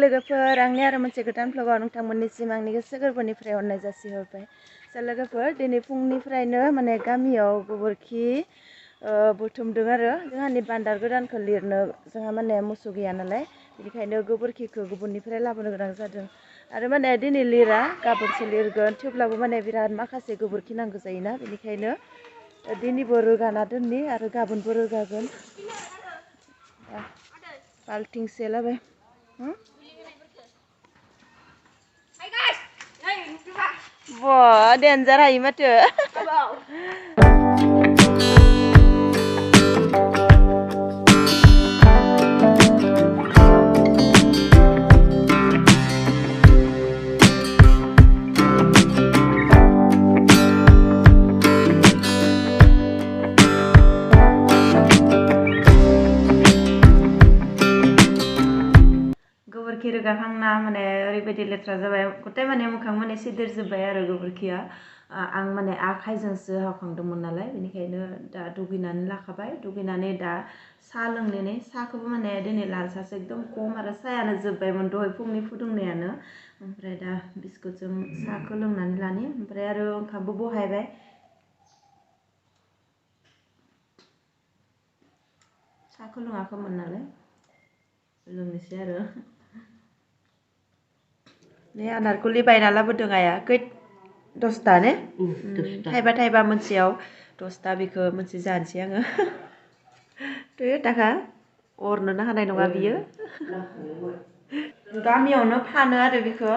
लोगोफोर आंनि आरो मोनसे गोदान भ्लगाव नोंथांमोननिसिम आंनि गोसो गोरबोनिफ्राय अननाय जासिहरबाय। लोगोफोर दिनै फुंनिफ्रायनो माने गामियाव गोबोरखि बुथुमदों आरो जोंहानि बान्दार गोदानखौ लिरनो जोंहा माने मोसौ गैया नालाय बेनिखायनो गोबोरखिखौ गुबुननिफ्राय लाबोनो गोनां जादों आरो माने दिनै लिरा गाबोनसो लिरगोन थेवब्लाबो माने बिराद माखासे गोबोरखि नांगौ जायोना बेनिखायनो दिनैबो रोगाना दोननि आरो गाबोनबो रोगागोन। बाल्थिंसे लाबाय बा डेन्जार हायो माथो। गोबोरखि रोगाखांना माने ओरैबायदि लेथ्रा जाबाय गथाय माने मोखां माने सिदेरजोब्बाय आरो गोबोरखिया आं माने आखाइजोंसो हाखांदोंमोन नालाय बेनिखायनो दा दुगैनानै लाखाबाय दुगैनानै दा साहा लोंनानै साहाखौबो माने दिनै लाल साहासो एकदम खम आरो साहायानो जोब्बायमोन दहाय फुंनि फुदुंनायानो ओमफ्राय दा बिस्कुटजों साहाखौ लोंनानै लानि ओमफ्राय आरो ओंखामबो बहायबाय। साहाखौ लोङाखैमोन नालाय लोंनोसै आरो नै आनारकुलि बायना लाबोदों आइया 10टा ने थाइबा थाइबा मोनसेयाव 10टा बेखौ मोनसे जानोसै आङो। थाखा अरनोनो हानाय नङा बियो। गामियावनो फानो आरो बेखौ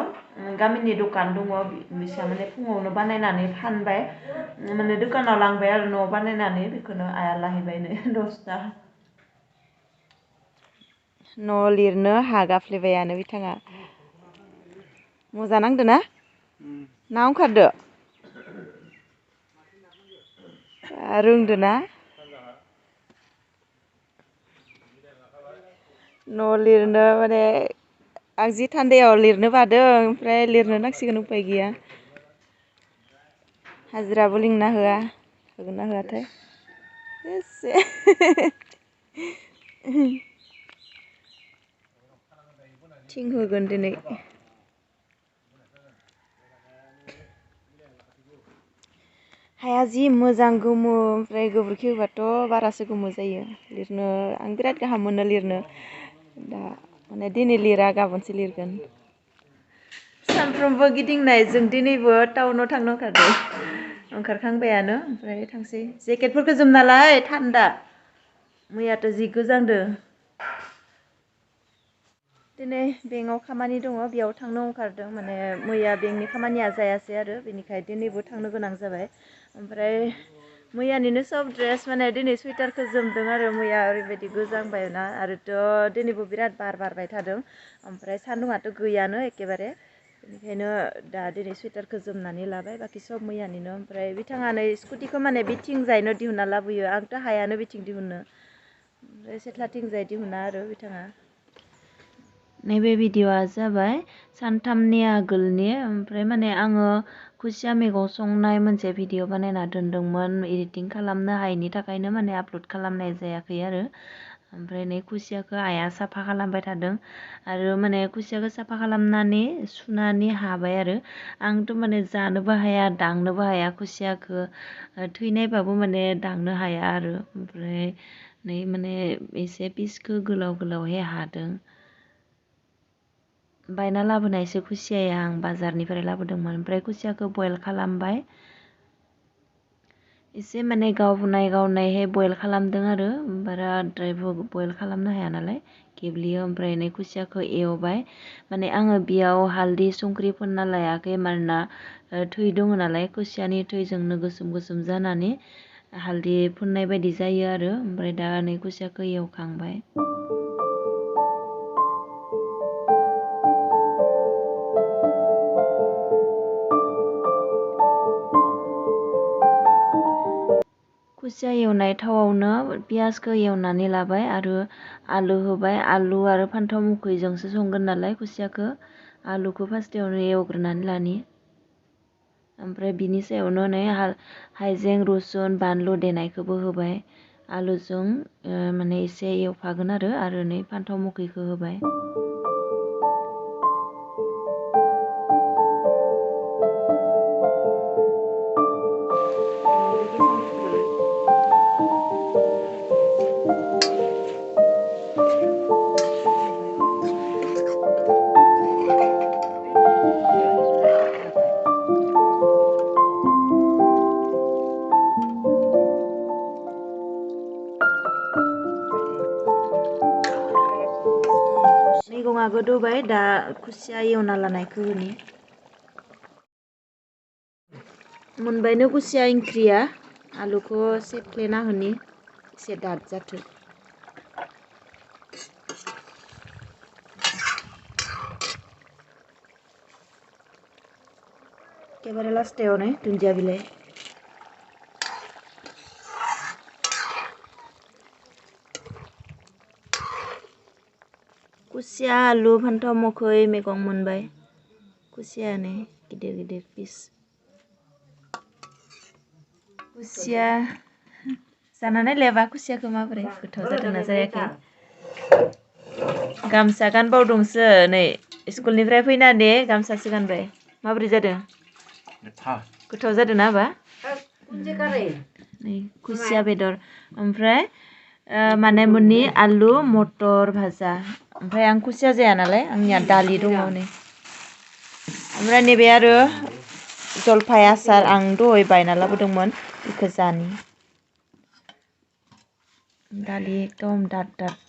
गामिनि दखान दङ बिसा माने फुङावनो बानायनानै फानबाय माने दखानाव लांबाय आरो न'आव बानायनानै बेखौनो आइया लाहैबायनो 10टा। न' लिरनो हागाफ्लेबायानो बिथाङा मोजां नांदो ना ना ओंखारदो रोंदो ना न' लिरनो माने आं जि थान्दायाव लिरनो बादों ओमफ्राय लिरनो नांसिगोन उपाय गैया। हाजिराबो लिंना होआ होगोन ना होआथाय एसे थिं होगोन दिनै। हाया जि मोजां गोमो ओमफ्राय गोबोरखि होबाथ' बारासो गोमो जायो लिरनो आं बिराद गाहाम मोनो लिरनो दा माने दिनै लिरा गाबोनसो लिरगोन। सानफ्रोमबो गिदिंनायजों दिनैबो टाउनाव थांनो ओंखारदों ओंखारखांबायानो ओमफ्राय थांसै जेकेटफोरखौ जोमना लाय थान्दा मैयाथ' जि गोजांदो। दिनै बेंकआव खामानि दङ बेयाव थांनो ओंखारदों माने मैया बेंकनि खामानिया जायासै आरो बेनिखायनो दिनैबो थांनो गोनां जाबाय ओमफ्राय मैयानिनो सब ड्रेस माने दिनै सुइटारखौ जोमदों आरो मैया ओरैबायदि गोजांबायना आरोथ' दिनैबो बिराद बार बारबाय थादों ओमफ्राय सान्दुंआथ' गैयानो एखेबारे बेनिखायनो दा दिनै सुइटारखौ जोमनानै लाबाय बाखि सब मैयानिनो ओमफ्राय बिथाङा नै स्कुटिखौ माने बिथिंजायनो दिहुनना लाबोयो आंथ' हायानो बिथिं दिहुननो ओमफ्राय सेथ्लाथिंजाय दिहुना आरो बिथाङा। नैबे भिडिअ'आ जाबाय सानथामनि आगोलनि ओमफ्राय माने आङो खुसिया मैगं संनाय मोनसे भिडिअ' बानायना दोनदोंमोन एडिटिं खालामनो हायैनि थाखायनो माने आपल'ड खालामनाय जायाखै आरो ओमफ्राय नै खुसियाखौ आइया साफा खालामबाय थादों आरो माने खुसियाखौ साफा खालामनानै सुनानै हाबाय आरो आंथ' माने जानोबो हाया दांनोबो हाया खुसियाखौ थैनायबाबो माने दांनो हाया आरो ओमफ्राय नै माने एसे पिसखौ गोलाव गोलावहाय हादों। बायना लाबोनायसो खुसियाया आं बाजारनिफ्राय लाबोदोंमोन ओमफ्राय खुसियाखौ बयल खालामबाय एसे माने गावनायहाय बयल खालामदों आरो बाराद्रायबो बयल खालामनो हाया नालाय गेब्लेयो ओमफ्राय नै खुसियाखौ एवबाय माने आङो बेयाव हालदै संख्रि फोनना लायाखै मानोना थै दङ नालाय खुसियानि थैजोंनो गोसोम गोसोम जानानै हालदै फोननाय बायदि जायो आरो ओमफ्राय दा नै खुसियाखौ एवखांबाय। खुसिया एवनाय थावआवनो पियासखौ एवनानै लाबाय आरो आलु होबाय आलु आरो फान्थाव मुखैजोंसो संगोन नालाय खुसियाखौ आलुखौ फार्स्टआवनो एवग्रोनानै लानि ओमफ्राय बिनि सायावनो नै हाइजें रुसुन बानलु देनायखौबो होबाय आलुजों माने एसे एवफागोन आरो नै फान्थाव मुखैखौ होबाय। गोदौबाय दा खुसिया एवना लानायखौ होनि मोनबायनो खुसिया ओंख्रिया आलुखौ सेफ्लेना होनि एसे दाद जाथो एकेबारे लास्टायावनो दुन्दिया बिलाइ खुसिया आलु फान्थाव मोखै मैगं मोनबाय खुसियानो गिदिर गिदिर पिस खुसिया जानानै लेबा खुसियाखौ माबोरै गोथाव जादोंना जायाखै गामसा गानबावदोंसो नै स्कुलनिफ्राय फैनानै गामसासो गानबाय माबोरै जादों गोथाव जादों ना आबा नै खुसिया बेदर ओमफ्राय माने मुनि आलु मटर भाजा ओमफ्राय आं खुसिया जाया नालाय आंनिया दालि दङ नै ओमफ्राय नैबे आरो जलफाय आसार आं दहाय बायना लाबोदोंमोन बेखौ जानि दालि एकदम दाद दाद